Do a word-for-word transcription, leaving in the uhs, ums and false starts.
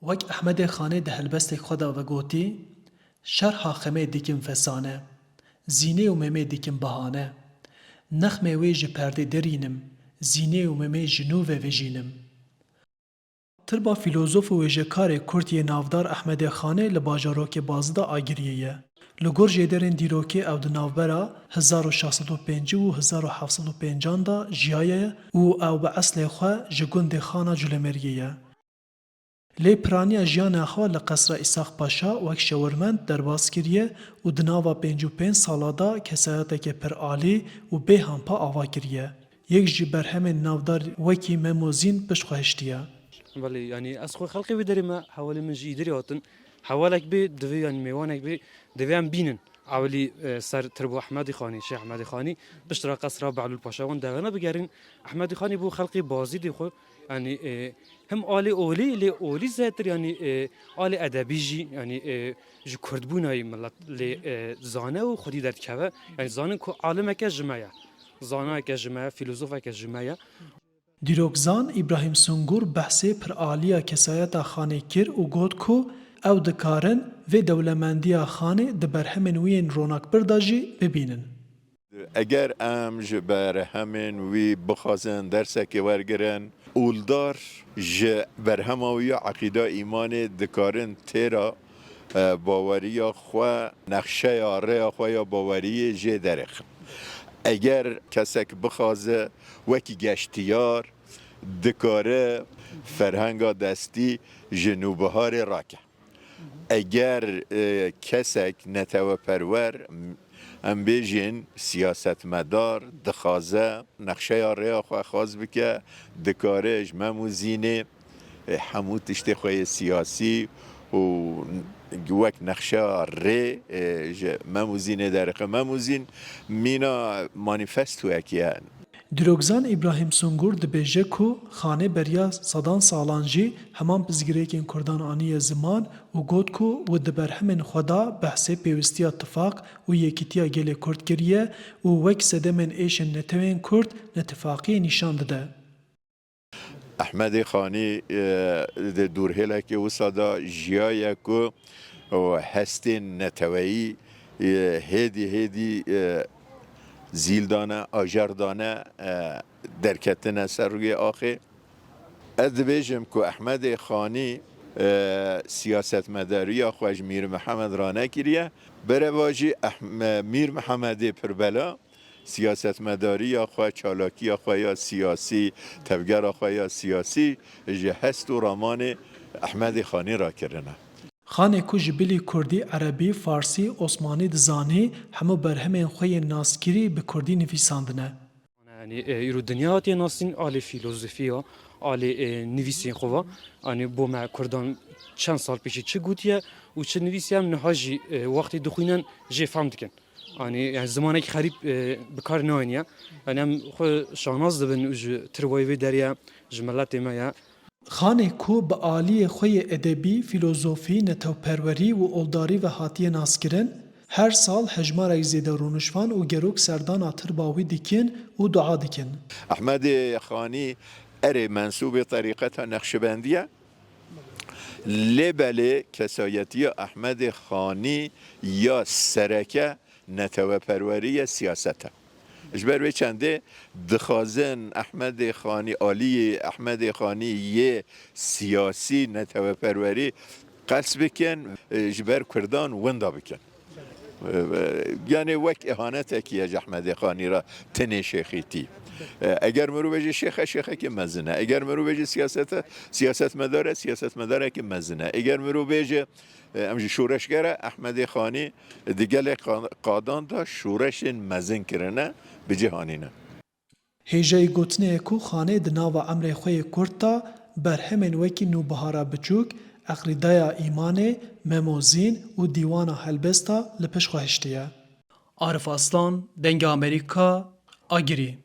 Wek Ehmedê Xanê di helbestê xwe de vegotî, Şerha xemê dikim fesane, Zînê û Memê dikim bahane. Nexmê wê ji perdê derînim, Zînê û Memê ji nû ve vejînim. Tirba fîlozof û wêjekarê kurd yê navdar Ehmedê Xanê li bajarokê Bazî de agiriyê ye. Li gor jêderên dîrokê ew di navbera hezar û şeş sed û pêncî û hezar û heft sed û pêncan de jiyaye û ew bi eslê xwe ji gundê Xana Culemêrgê ye. Lê piraniya jiyana xwe li Qesra Îsaq Paşa wek şewirmend derbas kiriye û di nava pêncî û pênc sala de kesayeteke pir alî û bê hampa ava kiriye. Yek ji berhemên navdar wekî Mem û Zîn pişt xwe hiştiye. Belê, yanî ez xwe xelkê vê derê me, hevalê min jî îdirê hatin. Hevalek bê, divê, yanî mêvanek bê, divê em bînin. Ewilî, e, ser Tirbo Ehmedî Xanî, Şêx Ehmedî Xanî, piştre Qesra Behlûl Paşa wan devene bigerin. Ehmedî Xanî bû xelkê Bazîdê xwe, yanî, e, him alê olî, lê olî zêdetir, yanî, e, alê edebî jî, yanî, e, ji kurdbûna yî milet lê, e, zane û xwedî derdikeve. Yanî zanin ku alimeke ji me ye. Zanayeke ji me ye, fîlozofeke ji me ye. Dîrokzan Îbrahîm Sungur behsê piraliya kesayeta Xanê kir û got ku ew dikarin vê dewlemendiya Xanê di berhemên wî yên ronakbir de jî bibînin. Eger em ji berhemên wî bixwazin dersekê wergirin, oldar ji berhema wî ya Eqîda Îmanê dikarin têra, e, baweriya xwe, nexşeya rêya xwe ya baweriyê jê derêxin. Eger kesek bixwaze wekî geştiyar, dikare ferhenga destî ji Nûbiharê rake. Eger, e, kesek neteweperwer, em bêjin siyasetmedar, dixwaze nexşeya rêya xwe xwaz bike, dikare ji Mem û Zînê, e, hemû tiştê xwe yê siyasî û wek nexşeya rê, e, ji Mem û Zînê derxe. Mem û Zîn mîna manîfestoyekê ye. Dîrokzan Îbrahîm Sungur dibêje ku Xanê beriya sedan salan jî heman pirsgirêkên kurdan aniye ziman û got ku wî di berhemên xwe de behsê pêwistiya tifaq û yekîtiya gelê kurd kiriye û wek sedemên êşên netewên kurd netifaqiyê nîşan dide. Ehmedê Xanî, e, di dûrhêlekê wisa de jiyaye ku hestên neteweyî, e, hêdî hêdî, e, zîl dane, ajer dane, e, derketine ser rûyê axê. Ez dibêjim ku Ehmedê Xanî, e, siyasetmedariya xwe ji Mîr Mihemed ranekiriye. Bereva jî Ehm-, Mîr Mihemedê Pirbela siyasetmedariya xwe, çalakiya xwe ya siyasî, tevgera xwe ya siyasî ji hest û ramanê Ehmedê Xanî rakirine. Xanê ku ji bilî kurdî, erebî, farsî, osmanî dizanî, hemû berhemên xwe yên naskirî bi kurdî nivîsandine. Yanî, e, îro dinya hatiye nasîn alê fîlozofiya, alê, e, nivîsên xwe va. Yanî bo me kurdan çend sal pêşî çi gotiye û çi nivîsiye, em niha jî, e, wextê dixwînin jê fehm dikin. Yanî, yanî zimanek xerîb, e, bi kar nayêniye. Yanî em xwe şanaz dibin û ji tirwayê vê derê ye, ji miletê me ye. Xanê ku bi aliyê xwe yê edebî, fîlozofî, netewperwerî û oldarî ve hatiye naskirin, her sal hejmarek zêde rûnişvan û gerok serdana tirba wî dikin û dua dikin. Ehmedê Xanî erê mensûbê terîqeta Neqşibendî ye. Lê belê kesayetiya Ehmedê Xanî ya sereke neteweperwerî ye, siyaset e. Ji ber vê çendê dixwazin Ehmedê Xanî, aliyê Ehmedê Xanî yê siyasî, neteweperwerî qels bikin, e, ji ber kurdan winda bikin. E, e, yanê wek îhanetekî ye ji Ehmedê Xanî re tenê şêxîtî. E, eger mirov bêje şêx e, şêxekî mezin e. Eger mirov bêje siyaset e, siyasetmedar e, siyasetmedarekî mezin e. Eger mirov bêje, e, em ji şoreşger e, Ehmedê Xanî di gelê qa-, qadan de şoreşên mezin kirine, bi cih anîne. Hêjayî gotinê ye ku Xanê di nava emrê xwe yê kurt de berhemên wekî Nûbihara Biçûk, Eqrîdaya Îmanê, Mem û Zîn û Dîwana Helbesta li pişt xwe hiştiye. Arif Aslan, Dengê Amerîka, Agirî.